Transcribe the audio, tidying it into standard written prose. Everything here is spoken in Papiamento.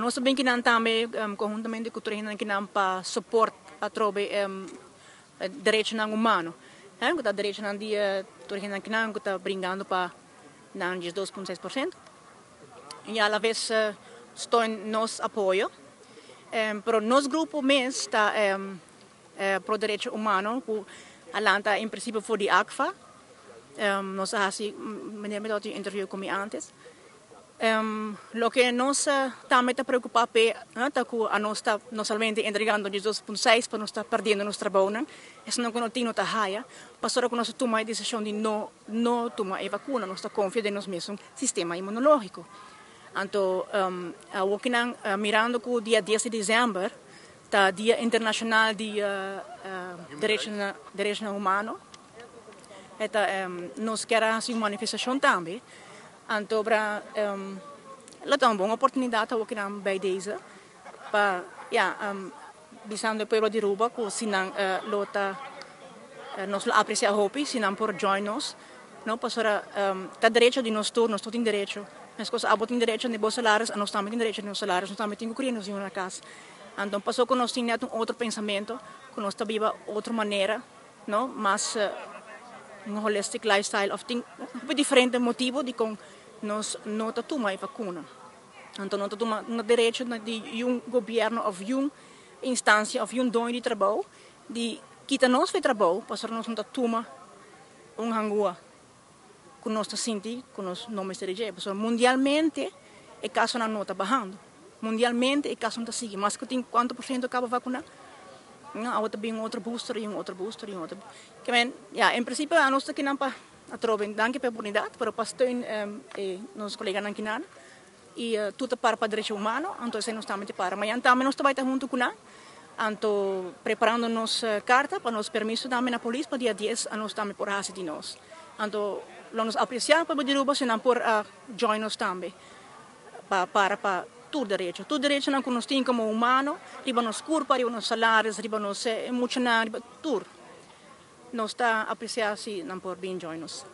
Nos ta bin kinan tambe conhuntamente cu tur hendenan kinan pa support atrobe derechonan humano, cu ta derechonan di tur hendenan kinan cu ta bringando pa nan 12,6% y a la vez steun nos apoyo. Pero nos grupo mes ta pro derecho humano cu a lanta en principio for di ACFA. Nos a haci, meneer mi tabatin un interview cu mi antes. Loke nos tambe ta preocupa p'e ta cu anos ta no solamente entregando 12,6, pero nos ta perdiendo nos trabounan. Esnan cu no tin no ta haya. Pasobra cu nos a tuma e decision di no tuma e vacuna, nos ta confia den nos mesun sistema inmunologico. Anto, awokinan, mirando cu dia 10 di december ta Dia Internacional di Derechonan Humano, eta, nos kier haci un manifestacion tambe. Anto, bra, lo ta un bon oportunidad awokinan bij deze pa, ja, bisando e pueblo di Aruba cu si nan lo ta, nos lo aprecia hopi si nan por join nos, no, pasobra ta derecho di nos tur, nos tur tin derecho. Mescos abo tin derecho di bo salaris, nos tambe tin derecho di nos salaris, nos tambe tin cu cria nos yiu na cas. Anto, paso cu nos tin net un otro pensamento, cu nos ta biba otro manera, no, mas un holistic lifestyle of tin un diferente motibo di con nos no ta tuma e vacuna. Anto, no ta tuma un derecho di un gobierno of un instancia of un doño di trabou di kita nos fe trabou pasobra nos no ta tuma un hangua cu nos ta sinti cu nos no mester dje. Pasobra mundialmente e casonan no ta bahando. Mundialmente e casonan ta sigui. Mas cu tin cuanto por ciento caba vacuna? No, awor ta bin otro booster y un otro booster y un otro. Ke men, ja, en principio nos ta kinan pa atrobe, danki pa e oportunidad, pero pa steun nos coleganan kinan. Y tur ta para pa derecho humano, anto esey nos tambe ta para. Mañana tambe nos ta bay ta hunto cu nan, anto preparando nos carta pa nos permiso tambe na polis pa dia 10 nos tambe por haci di nos. Anto lo nos aprecia pa di Aruba si nan por join nos tambe pa para pa tur derecho. Tur derechonan cu nos tin como humano, riba nos curpa, riba nos salaris, riba nos muchanan, riba tur. Nos ta aprecia si nan por bin join nos.